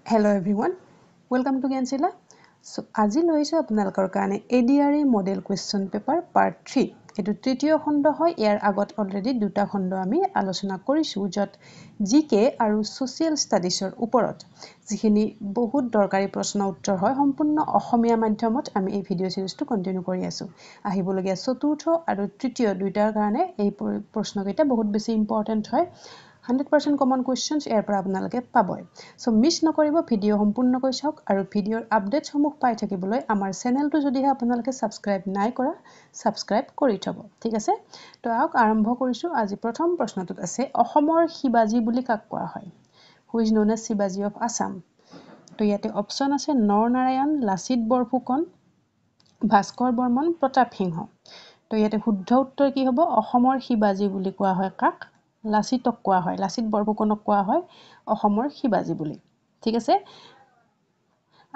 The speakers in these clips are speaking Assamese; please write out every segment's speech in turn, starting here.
Hello everyone, welcome to Gyanshila. So আজি লৈ আহিছোঁ আপোনালোকৰ কাৰণে ADRE model question paper part 3। এইটো তৃতীয় খণ্ড হয়। ইয়াৰ আগত অলৰেডি দুটা খণ্ড আমি আলোচনা কৰিছোঁ, য'ত জি কে আৰু ছ'চিয়েল ষ্টাডিজৰ ওপৰত যিখিনি বহুত দৰকাৰী প্ৰশ্ন উত্তৰ হয়, সম্পূৰ্ণ অসমীয়া মাধ্যমত আমি এই ভিডিঅ' চিৰিজটো কণ্টিনিউ কৰি আছোঁ। আহিবলগীয়া চতুৰ্থ আৰু তৃতীয় দুইটাৰ কাৰণে এই প্ৰশ্নকেইটা বহুত বেছি ইম্পৰ্টেণ্ট হয়। 100% কমন কুৱেশ্যনছ ইয়াৰ পৰা আপোনালোকে পাবই। চ' মিছ নকৰিব, ভিডিঅ' সম্পূৰ্ণকৈ চাওক আৰু ভিডিঅ'ৰ আপডেটছসমূহ পাই থাকিবলৈ আমাৰ চেনেলটো যদিহে আপোনালোকে ছাবস্ক্ৰাইব নাই কৰা, ছাবস্ক্ৰাইব কৰি থ'ব। ঠিক আছে, তো আহক আৰম্ভ কৰিছোঁ। আজি প্ৰথম প্ৰশ্নটোত আছে, অসমৰ শিৱাজী বুলি কাক কোৱা হয়? Who is known as Shivaji of Assam? তো ইয়াতে অপশ্যন আছে নৰনাৰায়ণ, লাচিত বৰফুকন, ভাস্কৰ বৰ্মন, প্ৰতাপ সিংহ। তো ইয়াতে শুদ্ধ উত্তৰ কি হ'ব? অসমৰ শিৱাজী বুলি কোৱা হয় কাক? লাচিতক কোৱা হয়, লাচিত বৰফুকনক কোৱা হয় অসমৰ শিৱাজী বুলি। ঠিক আছে,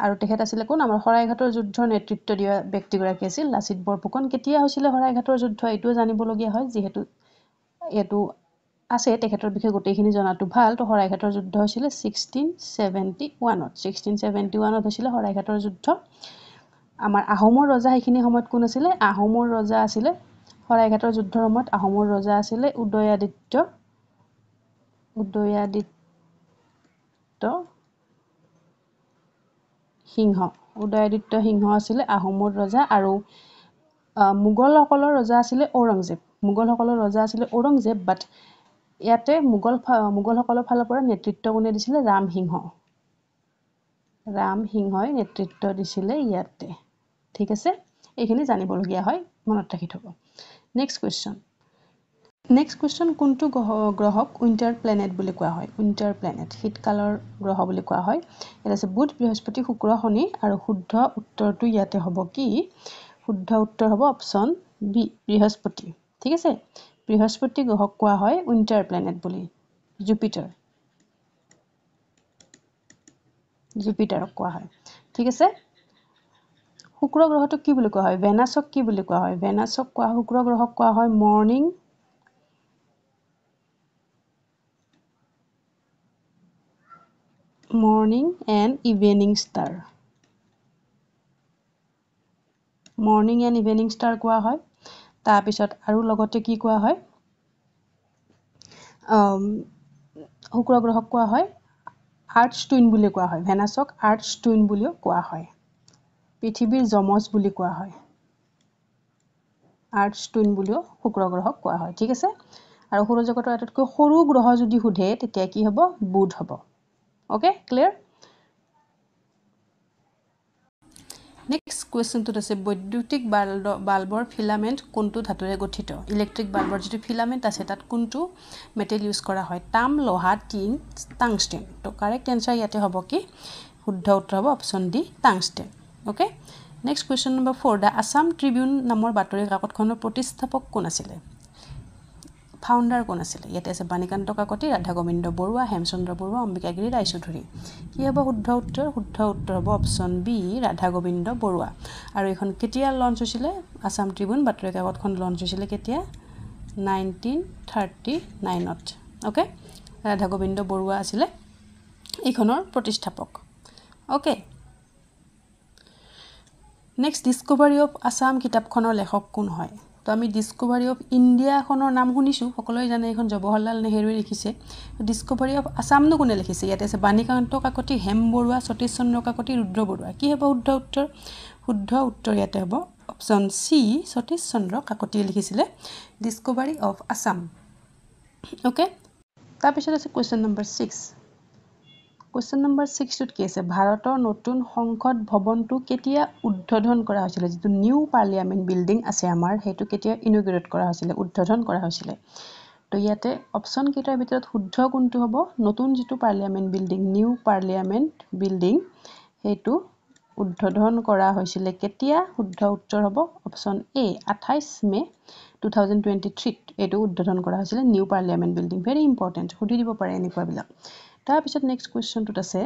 আৰু তেখেত আছিলে কোন? আমাৰ শৰাইঘাটৰ যুদ্ধৰ নেতৃত্ব দিয়া ব্যক্তিগৰাকী আছিল লাচিত বৰফুকন। কেতিয়া হৈছিলে শৰাইঘাটৰ যুদ্ধ, এইটোও জানিবলগীয়া হয়, যিহেতু এইটো আছে তেখেতৰ বিষয়ে গোটেইখিনি জনাটো ভাল। তো শৰাইঘাটৰ যুদ্ধ হৈছিলে 1671ত, 1671ত হৈছিলে শৰাইঘাটৰ যুদ্ধ। আমাৰ আহোমৰ ৰজা সেইখিনি সময়ত কোন আছিলে? আহোমৰ ৰজা আছিলে শৰাইঘাটৰ যুদ্ধৰ সময়ত আহোমৰ ৰজা আছিলে উদয়াদিত্য, উদয়াদিত্য সিংহ। উদয়াদিত্য সিংহ আছিলে আহোমৰ ৰজা। আৰু মোগলসকলৰ ৰজা আছিলে ঔৰংজেব। মোগলসকলৰ ৰজা আছিলে ঔৰংজেব, বাট ইয়াতে মোগলসকলৰ ফালৰ পৰা নেতৃত্ব কোনে দিছিলে? ৰামসিংহ। ৰামসিংহই নেতৃত্ব দিছিলে ইয়াতে। ঠিক আছে, এইখিনি জানিবলগীয়া হয়, মনত ৰাখি থ'ব। নেক্সট কুৱেশ্যন, নেক্সট কুৱেশ্যন, কোনটো গ্ৰহক উইণ্টাৰ প্লেনেট বুলি কোৱা হয়? উইণ্টাৰ প্লেনেট, শীতকালৰ গ্ৰহ বুলি কোৱা হয়। ইয়াত আছে বুধ, বৃহস্পতি, শুক্ৰ, শনি। আৰু শুদ্ধ উত্তৰটো ইয়াতে হ'ব কি? শুদ্ধ উত্তৰ হ'ব অপশ্যন বি, বৃহস্পতি। ঠিক আছে, বৃহস্পতি গ্ৰহক কোৱা হয় উইণ্টাৰ প্লেনেট বুলি, জুপিটাৰ, জুপিটাৰক কোৱা হয়। ঠিক আছে, শুক্ৰ গ্ৰহটোক কি বুলি কোৱা হয়? ভেনাছক কি বুলি কোৱা হয়? ভেনাছক কোৱা, শুক্ৰ গ্ৰহক কোৱা হয় morning morning and evening star, morning and evening star কোৱা হয়। তাৰপিছত আৰু লগতে কি কোৱা হয়? শুক্ৰ গ্ৰহক কোৱা হয় আৰ্থ টুইন বুলি কোৱা হয়, ভেনাছক আৰ্থ টুইন বুলিও কোৱা হয়, পৃথিৱীৰ যমজ বুলি কোৱা হয়, আৰ্থ টুইন বুলিও শুক্ৰ গ্ৰহক কোৱা হয়। ঠিক আছে, আৰু সৌৰজগতৰ আটাইতকৈ সৰু গ্ৰহ যদি সোধে তেতিয়া কি হ'ব? বুধ হ'ব। Okay, clear? নেক্সট কুৱেশ্যনটোত আছে, বৈদ্যুতিক বাল্বৰ ফিলামেণ্ট কোনটো ধাতুৰে গঠিত? ইলেক্ট্ৰিক বাল্বৰ যিটো ফিলামেণ্ট আছে তাত কোনটো মেটেল ইউজ কৰা হয়? তাম, লোহা, টিন, টাংষ্টেন। তো কাৰেক্ট এনচাৰ ইয়াতে হ'ব কি? শুদ্ধ উত্তৰ হ'ব option D, tungsten. Okay, next question number 4, the Assam Tribune নামৰ বাতৰি কাকতখনৰ প্ৰতিষ্ঠাপক কোন আছিলে? ফাউণ্ডাৰ কোন আছিলে? ইয়াতে আছে বাণীকান্ত কাকতি, ৰাধা গোবিন্দ বৰুৱা, হেমচন্দ্ৰ বৰুৱা, অম্বিকাগিৰি ৰায়চৌধুৰী। কি হ'ব শুদ্ধ উত্তৰ? শুদ্ধ উত্তৰ হ'ব অপশ্যন বি, ৰাধা গোবিন্দ বৰুৱা। আৰু এইখন কেতিয়া লঞ্চ হৈছিলে? আছাম ট্ৰিবিউন বাতৰি কাকতখন লঞ্চ হৈছিলে কেতিয়া? 1939ত। অ'কে, ৰাধা গোবিন্দ বৰুৱা আছিলে এইখনৰ প্ৰতিষ্ঠাপক। Okay, next, discovery of Assam কিতাপখনৰ লেখক কোন হয়? তো আমি ডিস্কভাৰী অফ ইণ্ডিয়াখনৰ নাম শুনিছোঁ, সকলোৱে জানে এইখন জৱাহৰলাল নেহেৰুৱে লিখিছে। ডিস্কভাৰী অফ আছামনো কোনে লিখিছে? ইয়াতে আছে বাণীকান্ত কাকতি, হেম বৰুৱা, সতীশ চন্দ্ৰ কাকতি, ৰুদ্ৰ বৰুৱা। কি হ'ব শুদ্ধ উত্তৰ? শুদ্ধ উত্তৰ ইয়াতে হ'ব অপশ্যন চি, সতীশ চন্দ্ৰ কাকতিয়ে লিখিছিলে ডিস্কভাৰী অফ আছাম। অ'কে, তাৰপিছত আছে কুৱেশ্যন নম্বৰ 6। কুৱেশ্যন নম্বৰ 6টোত কি আছে? ভাৰতৰ নতুন সংসদ ভৱনটো কেতিয়া উদ্বোধন কৰা হৈছিলে? যিটো নিউ পাৰ্লিয়ামেণ্ট বিল্ডিং আছে আমাৰ, সেইটো কেতিয়া ইনগ্ৰেট কৰা হৈছিলে, উদ্বোধন কৰা হৈছিলে? তো ইয়াতে অপশ্যন কেইটাৰ ভিতৰত শুদ্ধ কোনটো হ'ব? নতুন যিটো parliament building, new parliament building, সেইটো উদ্বোধন কৰা হৈছিলে কেতিয়া? শুদ্ধ উত্তৰ হ'ব অপশ্যন এ, 28 মে 2023ত এইটো উদ্বোধন কৰা হৈছিলে, new parliament building. Very important, সুধি দিব পাৰে এনেকুৱাবিলাক। তাৰপিছত নেক্সট কুৱেশ্যনটোত আছে,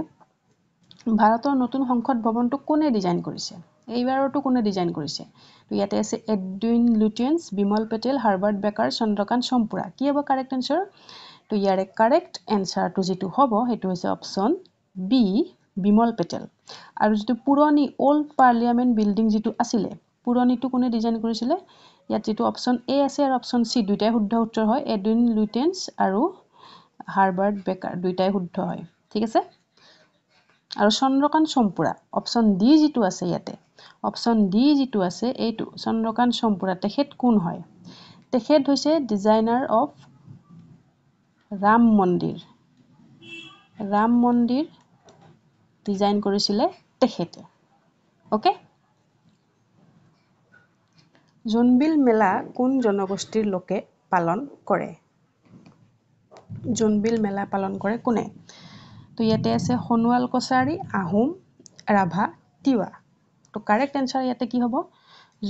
ভাৰতৰ নতুন সংসদ ভৱনটো কোনে ডিজাইন কৰিছে? এইবাৰতো কোনে ডিজাইন কৰিছে? তো ইয়াতে আছে Edwin Lutyens, Bimal Patel, Herbert Baker, Chandrakant Sompura. কি হ'ব কাৰেক্ট এনচাৰ? তো ইয়াৰে কাৰেক্ট এনচাৰটো যিটো হ'ব সেইটো হৈছে অপশ্যন বি, বিমল পেটেল। আৰু যিটো পুৰণি অল্ড পাৰ্লিয়ামেণ্ট বিল্ডিং যিটো আছিলে, পুৰণিটো কোনে ডিজাইন কৰিছিলে? ইয়াত যিটো অপশ্যন এ আছে আৰু অপশ্যন চি দুইটাই শুদ্ধ উত্তৰ হয়, এডুইন লুইটেন্স আৰু হাৰ্বাৰ্ট বেকাৰ দুইটাই শুদ্ধ হয়। ঠিক আছে, আৰু চন্দ্ৰকান্ত সোমপুৰা অপশ্যন ডি যিটো আছে, ইয়াতে অপশ্যন ডি যিটো আছে এইটো চন্দ্ৰকান্ত সোমপুৰা, তেখেত কোন হয়? তেখেত হৈছে ডিজাইনাৰ অফ ৰাম মন্দিৰ। ৰাম মন্দিৰ ডিজাইন কৰিছিলে তেখেতে। অ'কে, জোনবিল মেলা কোন জনগোষ্ঠীৰ লোকে পালন কৰে? জোনবিল মেলা পালন কৰে কোনে? তো ইয়াতে আছে সোণোৱাল কছাৰী, আহোম, ৰাভা, তিৱা। তো কাৰেক্ট এনচাৰ ইয়াতে কি হ'ব?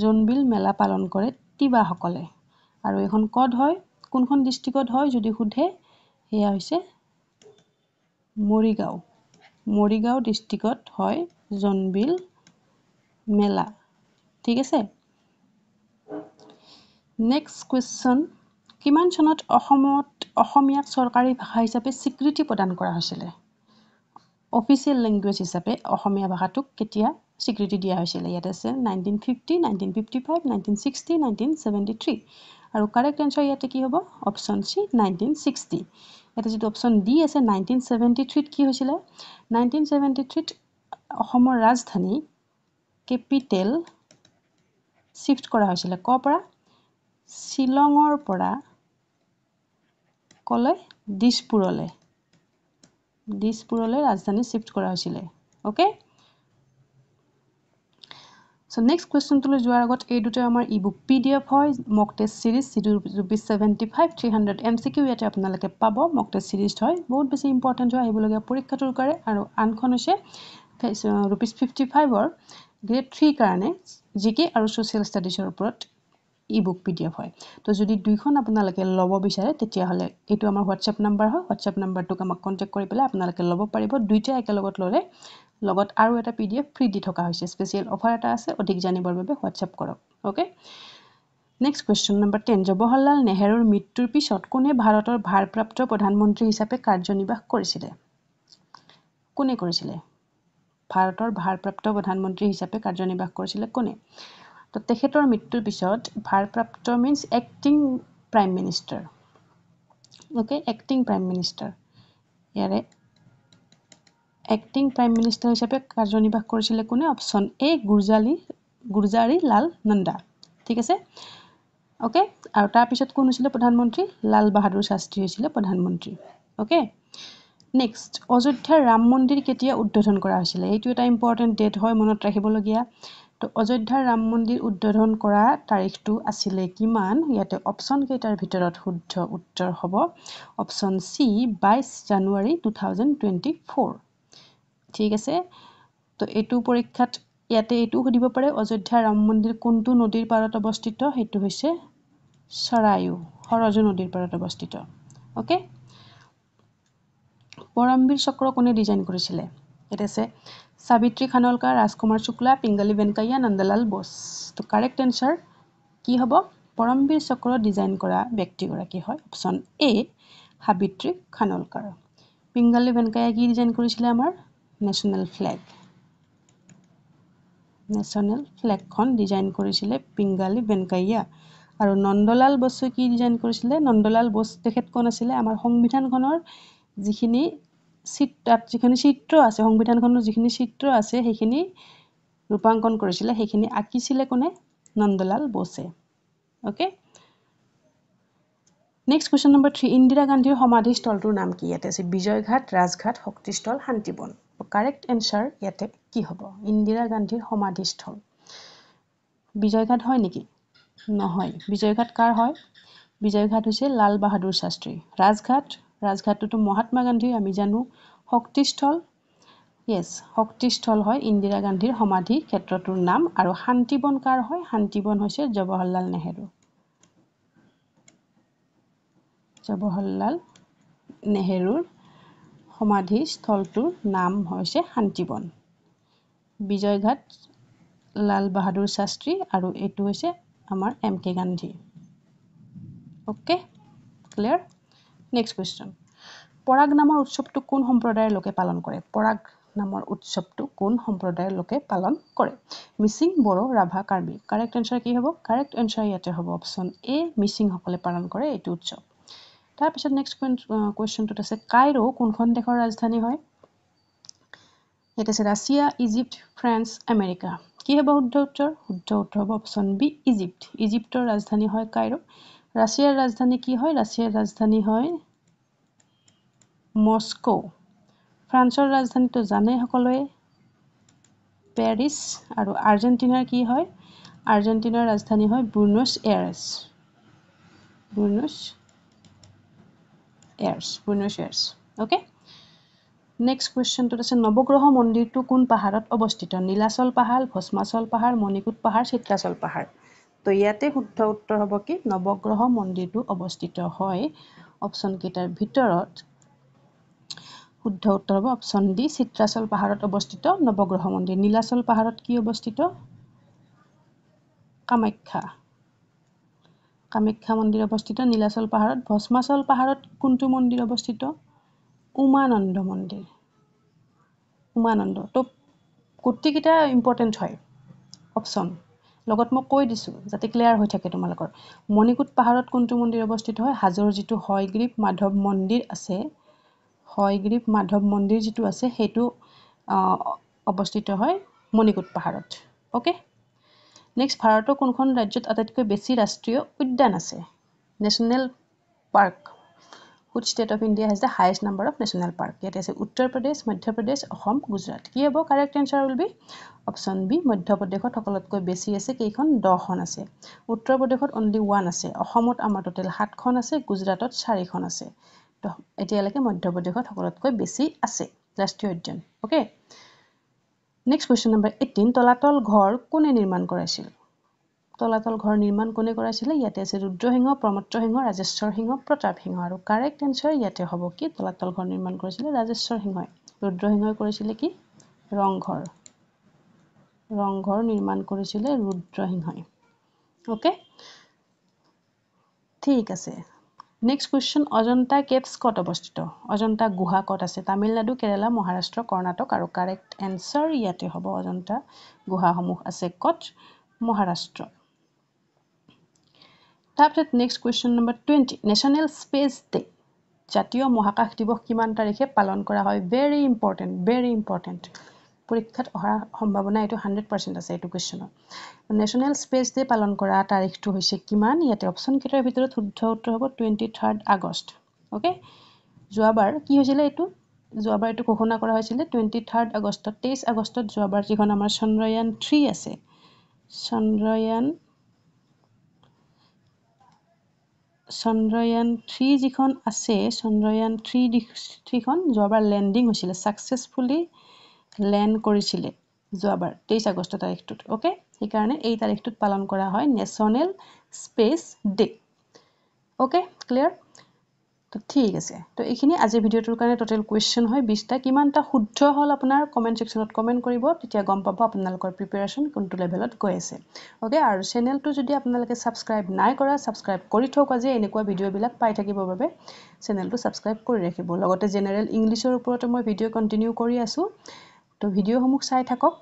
জোনবিল মেলা পালন কৰে তিৱাসকলে। আৰু এইখন ক'ত হয়, কোনখন ডিষ্ট্ৰিক্টত হয় যদি সোধে, সেয়া হৈছে মৰিগাঁও। মৰিগাঁও ডিষ্ট্ৰিক্টত হয় জোনবিল মেলা। ঠিক আছে, নেক্সট কুৱেশ্যন, কিমান চনত অসমত অসমীয়াক চৰকাৰী ভাষা হিচাপে স্বীকৃতি প্ৰদান কৰা হৈছিলে? অফিচিয়েল লেংগুৱেজ হিচাপে অসমীয়া ভাষাটোক কেতিয়া স্বীকৃতি দিয়া হৈছিলে? ইয়াত আছে 1950, 1955, 1960, 1973। আৰু কাৰেক্ট এনচাৰ ইয়াতে কি হ'ব? Option C, 1960। ইয়াতে যিটো অপশ্যন ডি আছে 1973ত কি হৈছিলে? 1973ত অসমৰ ৰাজধানী কেপিটেল শ্বিফ্ট কৰা হৈছিলে ক'ৰ পৰা? শ্বিলঙৰ পৰা ক'লৈ? দিছপুৰলৈ। দিছপুৰলৈ ৰাজধানী শ্বিফ্ট কৰা হৈছিলে। অ'কে, চ' নেক্সট কুৱেশ্যনটোলৈ যোৱাৰ আগত এই দুটা আমাৰ ই বুক পি ডি এফ হয়, মক টেষ্ট চিৰিজ, যিটো ₹75, 300 MCQ ইয়াতে আপোনালোকে পাব। মক টেষ্ট চিৰিজ হয়, বহুত বেছি ইম্পৰ্টেণ্ট হয় আহিবলগীয়া পৰীক্ষাটোৰ কাৰণে। আৰু আনখন হৈছে ₹55ৰ গ্ৰেড 3ৰ কাৰণে জি কে আৰু ছ'চিয়েল ষ্টাডিজৰ ওপৰত ই বুক পি ডি এফ হয়। তো যদি দুইখন আপোনালোকে ল'ব বিচাৰে তেতিয়াহ'লে এইটো আমাৰ হোৱাটছএপ নাম্বাৰ হয়, হোৱাটছএপ নাম্বাৰটোক আমাক কণ্টেক্ট কৰি পেলাই আপোনালোকে ল'ব পাৰিব। দুইটা একেলগত ল'লে লগত আৰু এটা পি ডি এফ ফ্ৰী দি থকা হৈছে, স্পেচিয়েল অফাৰ এটা আছে। অধিক জানিবৰ বাবে হোৱাটছএপ কৰক। Okay, next question number 10, Jawaharlal নেহেৰুৰ মৃত্যুৰ পিছত কোনে ভাৰতৰ ভাৰপ্ৰাপ্ত প্ৰধানমন্ত্ৰী হিচাপে কাৰ্যনিৰ্বাহ কৰিছিলে? কোনে কৰিছিলে? ভাৰতৰ ভাৰপ্ৰাপ্ত প্ৰধানমন্ত্ৰী হিচাপে কাৰ্যনিৰ্বাহ কৰিছিলে কোনে? তো তেখেতৰ মৃত্যুৰ পিছত ভাৰপ্ৰাপ্ত means acting prime minister. Okay, acting prime minister, ইয়াৰে এক্টিং প্ৰাইম মিনিষ্টাৰ হিচাপে কাৰ্যনিৰ্বাহ কৰিছিলে কোনে? অপশ্যন এ, গুৰ্জাৰী লাল নন্দা। ঠিক আছে, অ'কে। আৰু তাৰপিছত কোন হৈছিলে প্ৰধানমন্ত্ৰী? লাল বাহাদুৰ শাস্ত্ৰী হৈছিলে প্ৰধানমন্ত্ৰী। অ'কে, নেক্সট, অযোধ্যাৰ ৰাম মন্দিৰ কেতিয়া উদ্বোধন কৰা হৈছিলে? এইটো এটা ইম্পৰ্টেণ্ট ডেট হয়, মনত ৰাখিবলগীয়া। তো অযোধ্যাৰ ৰাম মন্দিৰ উদ্বোধন কৰা তাৰিখটো আছিলে কিমান? ইয়াতে অপশ্যন কেইটাৰ ভিতৰত শুদ্ধ উত্তৰ হ'ব অপশ্যন চি, 22 জানুৱাৰী 2024। ঠিক আছে, তো এইটো পৰীক্ষাত ইয়াতে এইটো সুধিব পাৰে, অযোধ্যা ৰাম মন্দিৰ কোনটো নদীৰ পাৰত অৱস্থিত? সেইটো হৈছে চৰায়ু, সৰজু নদীৰ পাৰত অৱস্থিত। অ'কে, পৰমবীৰ চক্ৰ কোনে ডিজাইন কৰিছিলে? ইয়াত আছে সাবিত্ৰী খানলকাৰ, ৰাজকুমাৰ শুক্লা, পিংগলী ভেংকাইয়া, নন্দলাল বোস। তো কাৰেক্ট এনচাৰ কি হ'ব? পৰমবীৰ চক্ৰ ডিজাইন কৰা ব্যক্তিগৰাকী হয় অপশ্যন এ, সাবিত্ৰী খানলকাৰ। পিংগলী ভেংকাইয়া কি ডিজাইন কৰিছিলে? আমাৰ নেশ্যনেল ফ্লেগ, নেশ্যনেল ফ্লেগখন ডিজাইন কৰিছিলে পিংগালী ভেংকাইয়া। আৰু নন্দলাল বসুৱে কি ডিজাইন কৰিছিলে? নন্দলাল বোস তেখেত কোন আছিলে? আমাৰ সংবিধানখনৰ যিখিনি তাত যিখিনি চিত্ৰ আছে, সংবিধানখনৰ যিখিনি চিত্ৰ আছে সেইখিনি ৰূপাংকন কৰিছিলে, সেইখিনি আঁকিছিলে কোনে? নন্দলাল বোসে। Okay, next question number 3, Indira গান্ধীৰ সমাধিস্থলটোৰ নাম কি? ইয়াতে আছে বিজয়ঘাট, ৰাজঘাট, শক্তিস্থল, শান্তিবন। কাৰেক্ট এনচাৰ ইয়াতে কি হ'ব? ইন্দিৰা গান্ধীৰ সমাধিস্থল বিজয়ঘাট হয় নেকি? নহয়। বিজয়ঘাট কাৰ হয়? বিজয়ঘাট হৈছে লাল বাহাদুৰ শাস্ত্ৰী। ৰাজঘাট, ৰাজঘাটটোতো মহাত্মা গান্ধীৰ আমি জানো। শক্তিস্থল, য়েছ, শক্তিস্থল হয় ইন্দিৰা গান্ধীৰ সমাধি ক্ষেত্ৰটোৰ নাম। আৰু শান্তিবন কাৰ হয়? শান্তিবন হৈছে জৱাহৰলাল নেহেৰু। জৱাহৰলাল নেহেৰুৰ সমাধিস্থলটোৰ নাম হৈছে শান্তিবন। বিজয়ঘাট লাল বাহাদুৰ শাস্ত্ৰী আৰু এইটো হৈছে আমাৰ M K Gandhi. Okay, clear. Next question, Parag নামৰ উৎসৱটো কোন সম্প্ৰদায়ৰ লোকে পালন কৰে? পৰাগ নামৰ উৎসৱটো কোন সম্প্ৰদায়ৰ লোকে পালন কৰে? মিচিং, বড়ো, ৰাভা, কাৰ্বি। কাৰেক্ট এনচাৰ কি হ'ব? কাৰেক্ট এনচাৰ ইয়াতে হ'ব অপশ্যন এ, মিচিংসকলে পালন কৰে এইটো উৎসৱ। তাৰপিছত নেক্সট কুৱেশ্যনটোত আছে কাইৰো কোনখন দেশৰ ৰাজধানী হয়? ইয়াত আছে ৰাছিয়া, ইজিপ্ত, ফ্ৰান্স, আমেৰিকা। কি হ'ব শুদ্ধ উত্তৰ? শুদ্ধ উত্তৰ হ'ব অপশ্যন বি, ইজিপ্ত। ইজিপ্তৰ ৰাজধানী হয় কাইৰো। ৰাছিয়াৰ ৰাজধানী কি হয়? ৰাছিয়াৰ ৰাজধানী হয় মস্কো। ফ্ৰান্সৰ ৰাজধানীটো জানে সকলোৱে, পেৰিছ। আৰু আৰ্জেণ্টিনাৰ কি হয়? আৰ্জেণ্টিনাৰ ৰাজধানী হয় Buenos Aires. Buenos Aires, Buenos Aires. Okay, next কুৱেশ্যনটোত আছে নৱগ্ৰহ মন্দিৰটো কোন পাহাৰত অৱস্থিত? নীলাচল পাহাৰ, ভস্মাচল পাহাৰ, মণিকূট পাহাৰ, চিত্ৰাচল পাহাৰ। তো ইয়াতে শুদ্ধ উত্তৰ হ'ব কি? নৱগ্ৰহ মন্দিৰটো অৱস্থিত হয় অপশ্যনকেইটাৰ ভিতৰত শুদ্ধ উত্তৰ হ'ব অপশ্যন ডি, চিত্ৰাচল পাহাৰত অৱস্থিত নৱগ্ৰহ মন্দিৰ। নীলাচল পাহাৰত কি অৱস্থিত? কামাখ্যা, কামাখ্যা মন্দিৰ অৱস্থিত নীলাচল পাহাৰত। ভস্মাচল পাহাৰত কোনটো মন্দিৰ অৱস্থিত? উমানন্দ মন্দিৰ, উমানন্দ। তো গোটেইকেইটা ইম্পৰ্টেণ্ট হয় অপশ্যন, লগত মই কৈ দিছোঁ যাতে ক্লিয়াৰ হৈ থাকে তোমালোকৰ। মণিকূট পাহাৰত কোনটো মন্দিৰ অৱস্থিত হয়? হাজোৰ যিটো হয়গ্ৰীৱ মাধৱ মন্দিৰ আছে, হয়গ্ৰীৱ মাধৱ মন্দিৰ যিটো আছে সেইটো অৱস্থিত হয় মণিকূট পাহাৰত। অ'কে, নেক্সট, ভাৰতৰ কোনখন ৰাজ্যত আটাইতকৈ বেছি ৰাষ্ট্ৰীয় উদ্যান আছে? National park. Which state of India has the highest number of national park? ইয়াতে আছে উত্তৰ প্ৰদেশ, মধ্যপ্ৰদেশ, অসম, গুজৰাট। কি হ'ব? Correct answer will be option B, মধ্যপ্ৰদেশত সকলোতকৈ বেছি আছে। কেইখন? 10খন আছে। উত্তৰ প্ৰদেশত অনলি 1 আছে। অসমত আমাৰ টোটেল 7খন আছে, গুজৰাটত 4খন আছে। তো এতিয়ালৈকে মধ্যপ্ৰদেশত সকলোতকৈ বেছি আছে ৰাষ্ট্ৰীয় উদ্যান। Okay, next question number 18, তলাতল ঘৰ কোনে নিৰ্মাণ কৰাইছিল? তলাতল ঘৰ নিৰ্মাণ কোনে কৰাইছিলে? ইয়াতে আছে ৰুদ্ৰসিংহ, প্ৰমত্ত সিংহ, ৰাজেশ্বৰ সিংহ, প্ৰতাপ সিংহ। আৰু কাৰেক্ট এনচাৰ ইয়াতে হ'ব কি? তলাতল ঘৰ নিৰ্মাণ কৰিছিলে ৰাজেশ্বৰ সিংহই। ৰুদ্ৰসিংহই কৰিছিলে কি? ৰংঘৰ, ৰংঘৰ নিৰ্মাণ কৰিছিলে ৰুদ্ৰসিংহই। অ'কে, ঠিক আছে। নেক্সট কুৱেশ্যন, অজন্তা কেভছ ক'ত অৱস্থিত? অজন্তা গুহা ক'ত আছে? তামিলনাডু, কেৰালা, মহাৰাষ্ট্ৰ, কৰ্ণাটক। আৰু কাৰেক্ট এনচাৰ ইয়াতে হ'ব অজন্তা গুহাসমূহ আছে ক'ত? মহাৰাষ্ট্ৰ। তাৰপিছত next question number 20, national space day, জাতীয় মহাকাশ দিৱস কিমান তাৰিখে পালন কৰা হয়? ভেৰি ইম্পৰ্টেণ্ট, ভেৰি ইম্পৰ্টেণ্ট, পৰীক্ষাত অহাৰ সম্ভাৱনা এইটো 100% আছে এইটো কুৱেশ্যনত। নেশ্যনেল স্পেচ ডে পালন কৰা তাৰিখটো হৈছে কিমান? ইয়াতে অপশ্যনকেইটাৰ ভিতৰত শুদ্ধ উত্তৰ হ'ব 23 আগষ্ট। অ'কে, যোৱাবাৰ কি হৈছিলে এইটো? যোৱাবাৰ এইটো ঘোষণা কৰা হৈছিলে 23 আগষ্টত, 23 আগষ্টত যোৱাবাৰ যিখন আমাৰ চন্দ্ৰয়ান 3 আছে, চন্দ্ৰয়ান 3 যিখন আছে, চন্দ্ৰয়ান 3খন যোৱাবাৰ লেণ্ডিং হৈছিলে, ছাকচেছফুলি লেণ্ড কৰিছিলে যোৱাবাৰ 23 আগষ্ট তাৰিখটোত। অ'কে, সেইকাৰণে এই তাৰিখটোত পালন কৰা হয় national space day. Okay, clear? তো ঠিক আছে, তো এইখিনি আজিৰ ভিডিঅ'টোৰ কাৰণে টোটেল কুৱেশ্যন হয় 20টা। কিমানটা শুদ্ধ হ'ল আপোনাৰ কমেণ্ট ছেকশ্যনত কমেণ্ট কৰিব, তেতিয়া গম পাব আপোনালোকৰ প্ৰিপেৰেশ্যন কোনটো লেভেলত গৈ আছে। অ'কে, আৰু চেনেলটো যদি আপোনালোকে ছাবস্ক্ৰাইব নাই কৰা, ছাবস্ক্ৰাইব কৰি থওক। আজি এনেকুৱা ভিডিঅ'বিলাক পাই থাকিবৰ বাবে চেনেলটো ছাবস্ক্ৰাইব কৰি ৰাখিব। লগতে জেনেৰেল ইংলিছৰ ওপৰতো মই ভিডিঅ' কণ্টিনিউ কৰি আছোঁ, তো ভিডিঅ'সমূহ চাই থাকক।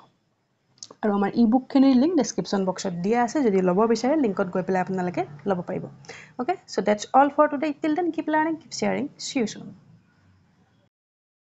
আৰু আমাৰ ই বুকখিনিৰ লিংক ডেছক্ৰিপশ্যন বক্সত দিয়া আছে, যদি ল'ব বিচাৰে লিংকত গৈ পেলাই আপোনালোকে ল'ব পাৰিব। Okay, so that's all for today. Till then keep learning, keep sharing, see you soon.